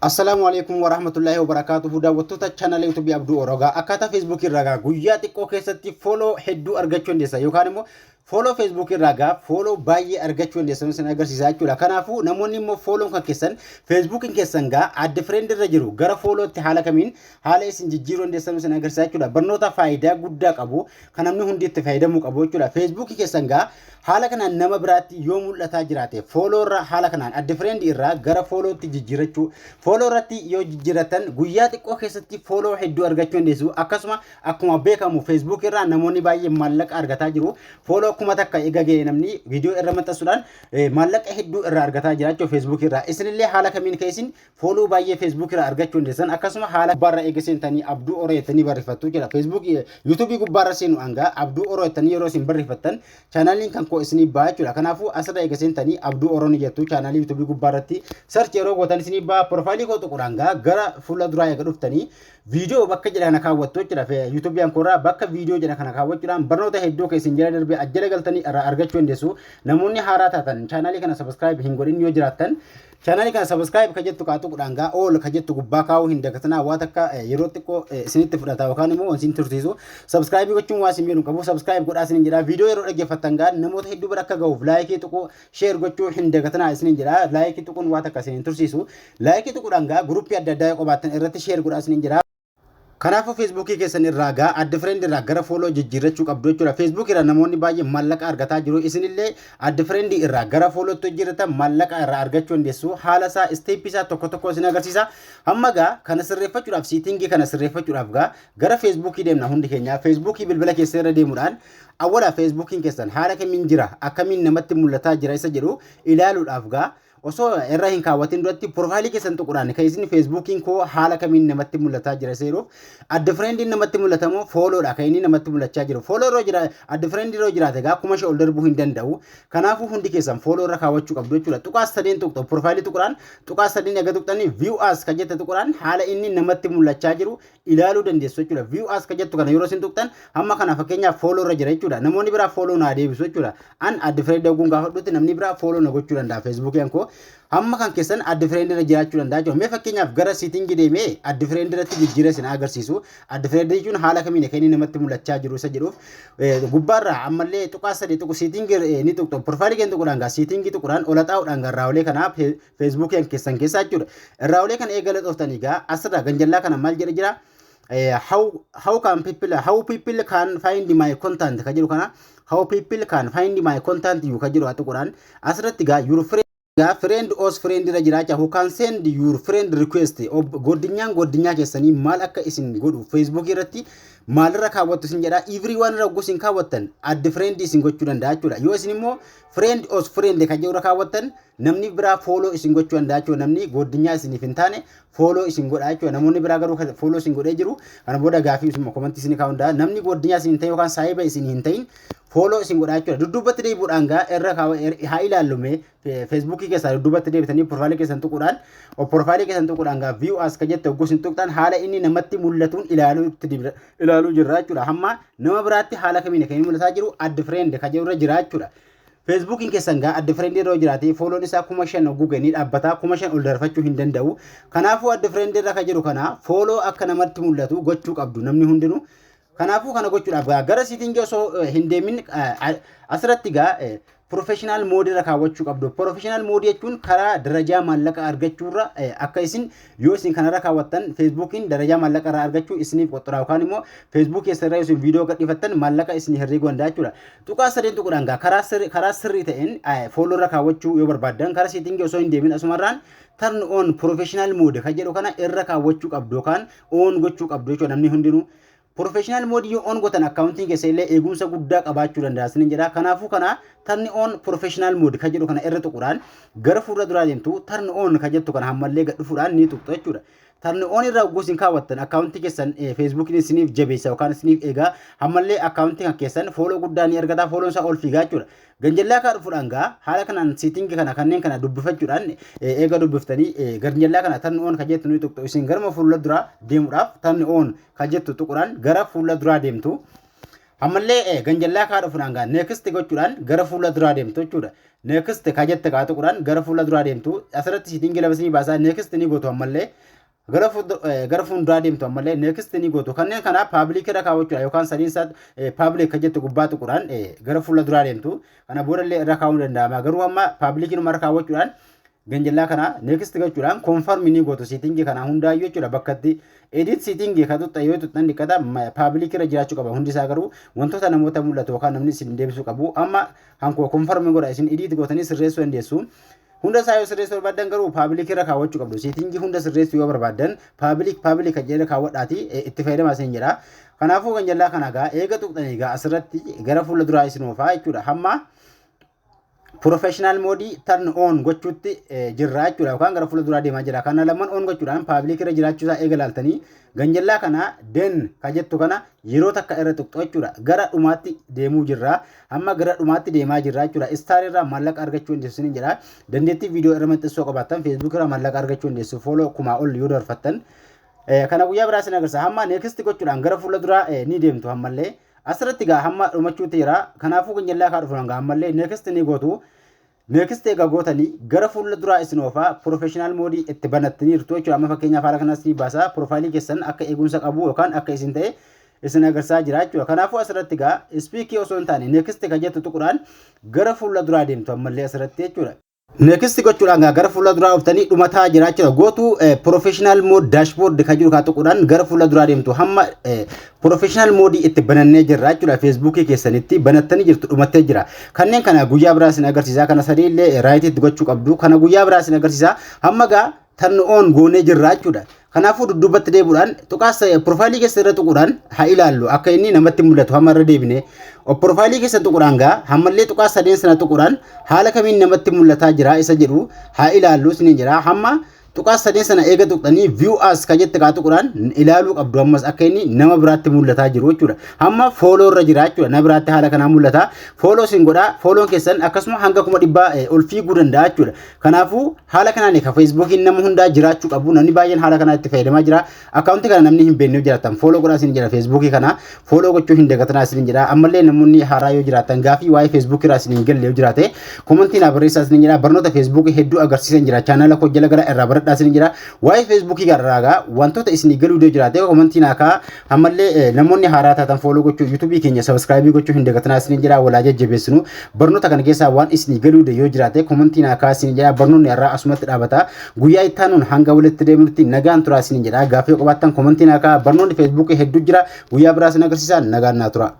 Assalaamu alaikum warahmatullaahi wabarakaatuhu. Daawwattoota chaanala YouTube Abduu Orogaa, akkaataa Facebook irraa gaa guyyaa xiqqoo keessatti follow hedduu argachuu dandeessa yookaan immoo follow Facebook irraa gaa follow baay'ee argachuu dandeessa isin agarsiisa jechuudha. Kanaafuu namoonni immoo follow kan keessan Facebookin keessan gaa add friend irra jiru gara followtti haala kamiin haala isin jijjiiruu dandeessan isin agarsiisa jechuudha. Barnoota faayidaa guddaa qabu kan namni hundi itti fayyadamuu qabu jechuudha. Facebookii keessan gaa haala kanaan nama biraatti yoo mul'ataa jiraate, follow irra haala kanaan add friend irraa gara followtti jijjiirachuu, follow irratti yoo jijjiiratan guyyaa xiqqoo keessatti follow hedduu argachuu dandeessu. Akkasuma akkuma beekamu Facebook irraa namoonni baay'een maallaqa argataa jiru. Follow 1000 eega ga'e namni viidiyoo irra maxxansuudhaan maallaqa hedduu irraa argataa jira jechuudha Facebook irraa. Isinillee haala kamiin keessin follow baay'ee Facebook irraa argachuu dandeessan, akkasuma haala gubbaarra eega seentanii Abduu Oroo jettanii barreeffattu jira. Facebook YouTube gubbaarra seenu hanga Abduu Oroo jettanii yeroo isin barreeffattan chaanaaliin kan koo isinii ba'a jechuudha. Kanaafuu asirra eega seentanii Abduu Oroo ni jettu, chaanaalii YouTube gubbaarratti search yeroo gootan isinii ba'a. Profaayilii koo tuquudhaan gaa gara fuula duraa eega dhuftanii viidiyoo bakka jedha kana kaawwattu jechuudha. YouTubiyaan koorraa bakka viidiyoo jedha kana kaawwachuudhaan barnoota hedduu keessin jala darbee ajjala galtanii irraa argachuu dandeessu. Namoonni haaraa taatan chaanaalii kana subscribe hin godhin yoo jiraattan, chaanaalii kana subscribe ka jettu kaa tuquudhaan gaa all ka jettu gubbaa kaa'uu hin dagatinaa. Waa takka yeroo xiqqoo isinitti fudhata yookaan immoo isin tursiisu. Subscribe gochuun waa isin miidhu qabu, subscribe godhaa isinin jedha. Viidiyoo yeroo dhaggeeffattan gaa namoota hedduu bira akka ga'uuf like tuquu, share gochuu hin dagatinaa isinin jedha. Like tuquun waa takka isin hin tursiisu. Like tuquudhaan gaa guruppii adda addaa yoo qabaattan irratti share godhaa isinin jedha. Kanaafuu Feesbuukii keessan irraa gaa add friend irraa gara follow jijjiirrachuu qabdu jechuudha. Feesbuuk irraa namoonni baay'een maallaqa argataa jiru. Isinillee add friend irraa gara followtti jijjiirratan maallaqa irraa argachuu dandeessu. Haala isaa, step isaa tokko tokko isin agarsiisa. Hamma gaa kana sirreeffachuudhaaf, setting kana sirreeffachuudhaaf gaa gara Feesbuukii deemna hundi keenya. Feesbuukii bilbila keessa irra deemuudhaan awwala Feesbuukiin keessan haala kamiin jira, akkamiin namatti mul'ataa jira isa jedhu ilaaluudhaaf gaa osoo irra hin kaawwatin duratti profaayilii keessan tuquudhaan kan isin Feesbuukiin koo haala kamiin namatti mul'ataa jira seeruuf, add friendiin namatti mul'atamoo followdha kan inni namatti mul'achaa jiru? Follow yeroo jira, add friend yeroo jiraate gaa 5000 ol darbuu hin danda'u. Kanaafuu hundi keessan follow irra kaawwachuu qabdu jechuudha. Tuqaa sadeen tuqxu, profaayilii tuquudhaan tuqaa sadeen eega tuqxanii view as kan jette tuquudhaan haala inni namatti mul'achaa jiru ilaaluu dandeessu jechuudha. View as kan jettu kana yeroo isin tuqxan hamma kana fakkeenyaaf follow irra jira jechuudha. Namoonni biraa follow naa deebisu jechuudha. An add friend ogguun gaafadhutti namni biraa follow na gochuu danda'a. Feesbuukiin koo hamma kan keessan add friend irra jiraachuu danda'a jechuudha. Mee fakkeenyaaf gara setting deemee add friend irratti jijjiira isin agarsiisu. Add friend jechuun haala kamiin kan inni namatti mul'achaa jiru isa jedhuuf gubbaarraa ammallee tuqaa sadii tuqu, setting ni tuqxu. Profaayilii keenya tuquudhaan gaa setting tuquudhaan ola xaa'uudhaan gaa irraa kanaa Feesbuukiin keessan keessaa jechuudha. Irraa olee kana eegala xooftanii gaa asirraa ganjallaa kana maal jedha jira? How people can find my content ka jedhu kana, how people can find my content you ka jedhu haa tuquudhaan asirratti gaa your friend gaa friend of friend irra jiraachaa, who can send your friend request, goddinyaan goddinyaa keessanii maal akka isin godhu Facebook irratti maalirra kaawwattu isin jedha. Everyone irra ogguu isin kaawwattan add friend isin gochuu danda'a jechuudha. Yoo isin immoo friend of friend ka jedhu irra kaawwattan namni biraa follow isin gochuu danda'a jechuudha. Namni goddinyaa isiniif hin taane follow isin godha jechuudha. Namoonni biraa garuu follow isin godhee jiru kana booda gaafii isin comment isin kaa'uu danda'a. Namni goddinyaa isin hin ta'in yookaan saayiba isin hin ta'in follow isin godha jechuudha. Dudduubatti deebi'uudhaan gaa irra haa ilaallume. Feesbuukii keessaa dudduubatti deebitanii profaayilii keessan tuquudhaan, profaayilii keessan tuquudhaan gaa view as ka jette ogguu isin tuqxan haala inni namatti mul'atuun ilaaluu jirra jechuudha. Hamma nama biraatti haala kamiin kan inni mul'ataa jiru add friend ka jedhu irra jira jechuudha. Feesbuukiin keessan gaa add friend yeroo jiraate follown isaa 5000 hogguu ga'e dhaabbata, 5000 ol darfachuu hin danda'u. Kanaafuu add friend irra ka jiru kana follow akka namatti mul'atu gochuu qabdu namni hundinuu. Kanaafuu kana gochuudhaaf gaa gara setting osoo hin deemin asirratti gaa professional mode irra kaawwachuu qabdu. Professional mode jechuun karaa darajaa maallaqa argachuurra akka isin yoo isin kanarra kaawwattan Feesbuukiin darajaa maallaqa irraa argachuu isiniif qoxxora yookaan immoo Feesbuuk keessa irra isin viidiyoo gadhiifattan maallaqa isin herreeguu danda'a jechuudha. Tuqaa sadeen tuquudhaan gaa karaa sirrii ta'een follow irra kaawwachuu yoo barbaaddan, karaa setting osoo hin deemin asumarraan turn on professional mode kan jedhu kana irra kaawwachuu qabdu yookaan on gochuu qabdu jechuudha namni hundinuu. Professional mode yoo on gootan akkaawuntiin keessa illee eegumsa guddaa qabaachuu danda'a isinin jedha. Kanaafuu kana turn on professional mode kan jedhu kana irra tuquudhaan gara fuula duraa deemtu. Turn on kan jettu kana hammallee gad dhufuudhaan ni tuqxu jechuudha. Turn on irra hogguu isin kaawwattan akkaawuntii keessan Feesbuukiin isiniif jabeessa yookaan isiniif eegaa. Hammallee akkaawuntii kan keessan follow guddaa ni argata, follown isaa ol fiigaa jechuudha. Ganjallaa kaa dhufuudhaan gaa haala kanaan setting kana kanneen kana dubbifachuudhaan eega dubbiftanii ganjallaa kana turn on kan jettu ni tuqxu. Isin garuma fuula duraa deemuudhaaf turn on kan jettu tuquudhaan gara fuula duraa deemtu. Ammallee ganjallaa kaa dhufuudhaan gaa next gochuudhaan gara fuula duraa deemtu jechuudha. Next ka jette kaa tuquudhaan gara fuula duraa deemtu. Asirratti setting labsanii baasaa, next ni gootu. Ammallee gara fuulduraa deemtu, ammallee next ni gootu. Kanneen kana public irra kaawwachuudha yookaan sadiin isaa public ka jettu gubbaa tuquudhaan gara fuula duraa deemtu. Kana boodallee irra kaa'uun danda'ama. Garuu amma public numa irra kaawwachuudhaan ganjallaa kana next gochuudhaan confirm ni gootu setting kana hundaayyuu jechuudha. Bakkatti edit setting ka tuxxa yoo tuxxan dhiqata, public irra jiraachuu qaba hundi isaa. Garuu wantoota namoota mul'atu yookaan namni isin deebisuu qabu amma hankoo confirm godha. Isin edit gootanii sirreessuu dandeessu. Hunda isaa yoo sirreessuu barbaaddan garuu public irra kaawwachuu qabdu. Setting hunda sirreessuu yoo barbaaddan public, public kan jedhe kaawwadhaati itti fayyadamaa isin jedha. Kanaafuu ganjallaa kana gaa eega tuqxanii gaa asirratti gara fuula duraa isin oofaa jechuudha. Hamma professional mode turn on gochuutti jirra jechuudha yookaan gara fuula duraa deemaa jira. Kana lamaan on gochuudhaan public irra jiraachuu isaa eega laaltanii ganjallaa kana done ka jettu kana yeroo takka irra tuqxu jechuudha. Gara dhumaatti deemuu jirra. Hamma gara dhumaatti deemaa jirra jechuudha. Star irraa maallaqa argachuu dandeessu ni jedha. Dandeettii viidiyoo irra maxxansuu qabaattan Facebook irraa maallaqa argachuu dandeessu, follow 1000 ol yoo dabarfattan. Kana guyyaa biraa isin agarsiisa. Hamma next gochuudhaan gara fuula duraa ni deemtu ammallee. Asirratti gaa hamma dhumachuutti jira. Kanaafuu ganjallaa kaa dhufuudhaan gaa ammallee next ni gootu. Next egaa gootanii gara fuula duraa isin oofaa, professional mode itti banattaniirtu jechuudha. Amma fakkeenyaaf haala kanas ni baasa. Profile keessan akka eegumsa qabu yookaan akka isin ta'e isin agarsiisaa jira jechuudha. Kanaafuu asirratti gaa skip osoo hin taane next kan jettu tuquudhaan gara fuula duraa deemtu ammallee asirratti jechuudha. Next gochuudhaan gara fuula duraa dhuftanii dhumataa jira jechuudha. Go to professional mode dashboard kan jiru kaa tuquudhaan gara fuula duraa deemtu. Hamma professional mode itti banannee jirra jechuudha. Feesbuukii keessanitti banattanii jirtu, dhumattee jira. Kanneen kana guyyaa biraa isin agarsiisa. Kana sadii illee right itti gochuu qabdu. Kana guyyaa biraa isin agarsiisa. Hamma gaa turn on goonee jirra jechuudha. Kanaafuu dudduubatti deebi'uudhaan tuqaas profile keessa irra tuquudhaan haa ilaallu akka inni namatti mul'atu. Hamma irra deebine profile keessa tuquudhaan gaa hammallee tuqaas sadeen sana tuquudhaan haala kamiin namatti mul'ataa jira isa jedhu haa ilaallu isiniin jira. Hamma tuqaas sadeen sana eega tuqxanii view as ka jette kaa tuquudhaan ilaaluu qabdu ammas akka inni nama biraatti mul'ataa jiru jechuudha. Hamma follow irra jira jechuudha. Nama biraatti haala kanaan mul'ata. Follow isin godhaa, follown keessan akkasuma hanga 100,000 ol fiiguu danda'a jechuudha. Kanaafuu haala kanaan ka Feesbuukiin nama hundaa jiraachuu qabu. Namni baay'een haala kanaa itti fayyadamaa jira. Akkaawuntii kana namni hin beekne yoo jiraatan follow godhaa isin jira. Feesbuukii kana follow gochuu hin dagatanaa isin jira. Ammallee namoonni haaraa yoo jiraatan, gaafii waa'ee Feesbuukii irraa isin hin galle yoo jiraate, comment naa barreessaa isin jira. Barnoota Feesbuukii hedduu agarsiisan jira. Chaanala koo jala gara irraa baradhaa isin jira. Waa'ee Feesbuukii garaagaa wantoota isin galuu yoo jiraate comment naa kaa. Ammallee namoonni haaraa taatan follow gochuu, yuutuubii keenya subscribe gochuu hin dagatanaa isin jira. Walaa jajjabeessinu. Barnoota kana keessaa waan isin galuu yoo jiraate comment naa kaa isin jira. Barnoonni irraa asumatti dhaabata. Guyyaa itti aanuun hanga walitti deemnutti nagaan turaa isin jira. Gaaffii qabaattan comment naa kaa. Barnoonni Feesbuukii hedduu jira. Guyyaa biraa isin agarsiisa. Nagaan naa tura.